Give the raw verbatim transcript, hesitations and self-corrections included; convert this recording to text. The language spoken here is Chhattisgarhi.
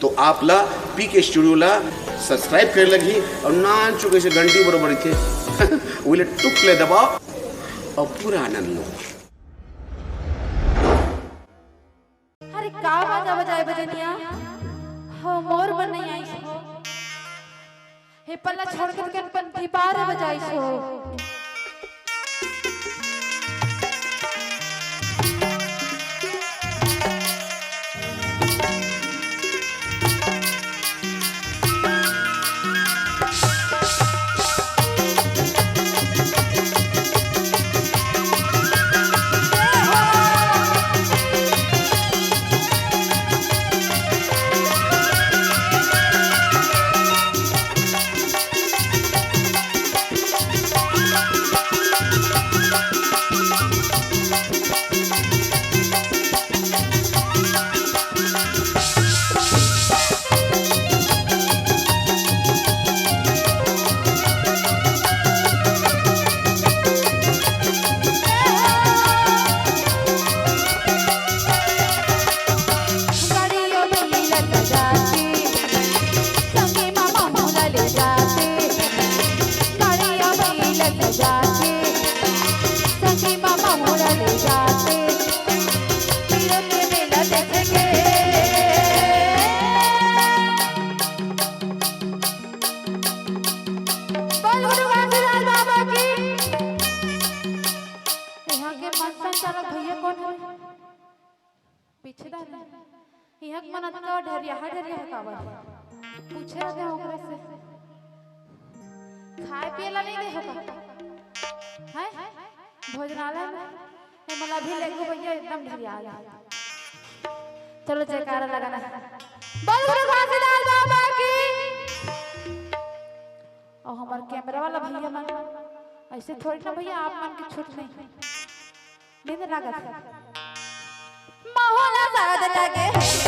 तो आप ला पीके स्टूडियो ला सब्सक्राइब करे लगही और नानचुक ऐसे घंटी बरोबर थे, वो ले टुक ले दबाओ और पूरा आनंद लो। अरे का बाजा बजाए बजनिया हो, मोर मन नहीं आई हो। हे पल्ला छोड़ के तो कन पंथी पार बजाई हो। बोल गुरु घासीदास बाबा की। यहाँ के मंच संचालक भैया कौन है? पीछे दा ना। यहाँ के मन अतका ढरिया, ढरिया है काबर? पूछे रहते हैं ओकरे से। खाए पिए ला नहीं दे होगा? हैं? भोजनालय में? ये मला भी लेगो भैया एकदम ढरिया आ गया। चलो जयकारा लगाना। बोल गुरु घासीदास बाबा की। और हमार कैमरा वाला भैया मन, ऐसे थोड़ी ना भैया, आप मन के छूट नहीं। नींद लागत है। माहौल आजाद लागे।